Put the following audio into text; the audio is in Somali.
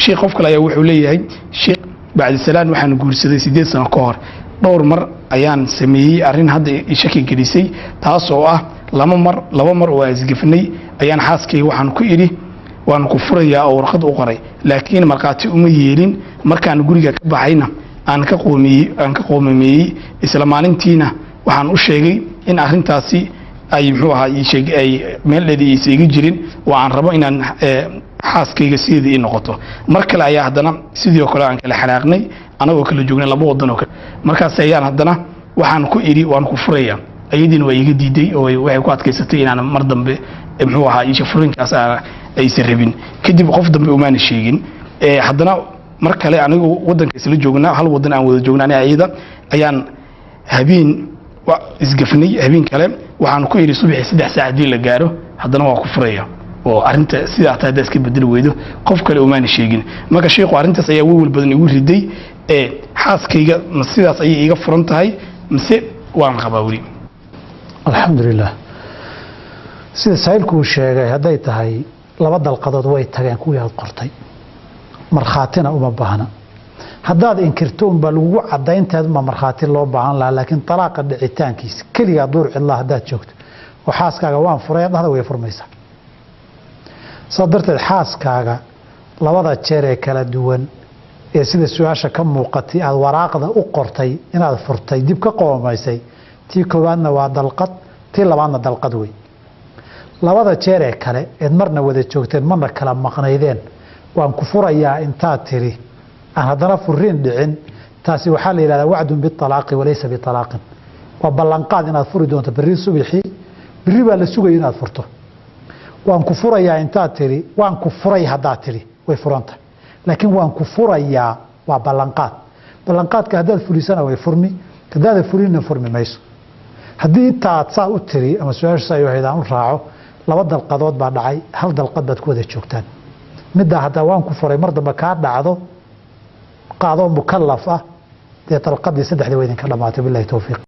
Sheekh, qof kale ayaa wuxuu leeyahay: "Sheekh, bacdisalaan, waxaan guursaday 8 sano ka hor. Dhowr mar ayaan sameeyey arrin hadda i shaki gelisay, taas oo ah laba mar oo aan isgefnay ayaan xaaskayga waxaan ku idhi waan ku furayaa oo warqad u qoray, laakiin markhaati uma yeelin. Markaan guriga ka baxayna aan ka qoomameeyey. Isla maalintiina waxaan u sheegay in arrintaasi ay, muxuu ahaa, ii sheeg, ay meeldheedii aysa iga jirin oo aan rabo inaan xaaskayga sideedii ii noqoto. Mar kale ayaa haddana sidii oo kale aan kala xanaaqnay, anagoo kala joognay laba wadan oo kale. Markaas ayaan haddana waxaan ku idhi waan ku furaya. Ayadiina waa iiga diiday oo waxay ku adkaysatay inaan mar dambe muxuu ahaa iisha furinkaas aysan rabin. Kadib qof dambe umaana sheegin. Haddana mar kale anigu wadanka isla joognaa, hal wadan aan wada joognaa, aniga ayada ayaan habeen isgafnay. Habeen kale waxaan ku idhi subaxii 3 saac haddii la gaaro haddana waa ku furaya oo arrinta sidaa taa haddaa iska bedeli weydo. Qof kale umaana sheegin. Marka sheikhu, arrintaas ayaa welwel badan igu riday. Ee xaaskayga ma sidaas ayay iiga furan tahay mise waan qabaa weli?" Alxamdulilah, sida saa'ilku uu sheegay, hadday tahay laba dalqadood way tageen kuwii aad qortay, markhaatina uma baahna. Haddaad inkirto unbaa lagugu cadaynteed uma markhaati loo baahan lahaa, laakiin talaaqa dhicitaankiisa keligaa duur cidlaa haddaad joogto oo xaaskaaga waan furay dhahda, way furmaysaa. Saa darteed xaaskaaga labada jeer ee kala duwan ee sida su-aasha ka muuqatay aada waraaqda u qortay inaad furtay, dib ka qoomaysay, tii koowaadna waa dalqad, tii labaadna dalqad wey. Labada jeer ee kale eed marna wada joogteen marna kala maqnaydeen, waan ku furayaa intaad tiri aan haddana furiin dhicin, taasi waxaa la yidhahdaa wacdun bialaaqi walaysa bialaaqin. Waa ballanqaad inaad furi doonto berri subixii. Berri baa la sugaya inaad furto. Waan ku furayaa intaad tiri, waan ku furay haddaad tiri, way furantahay, laakiin waan ku furayaa waa ballanqaad. Ballanqaadka haddaad fulisana way furmi, haddaada fulinna furmi mayso. Haddii intaad saa u tiri ama su-aasha saa ahayd aan u raaco, laba dalqadood baa dhacay, hal dalqad baad ku wada joogtaan. Middaa haddaa waan ku furay mar dambe kaa dhacdo, qaadoo mukalaf ah dee, dalqadii saddexdii waa idinka dhamaatay. Billahi towfiiq.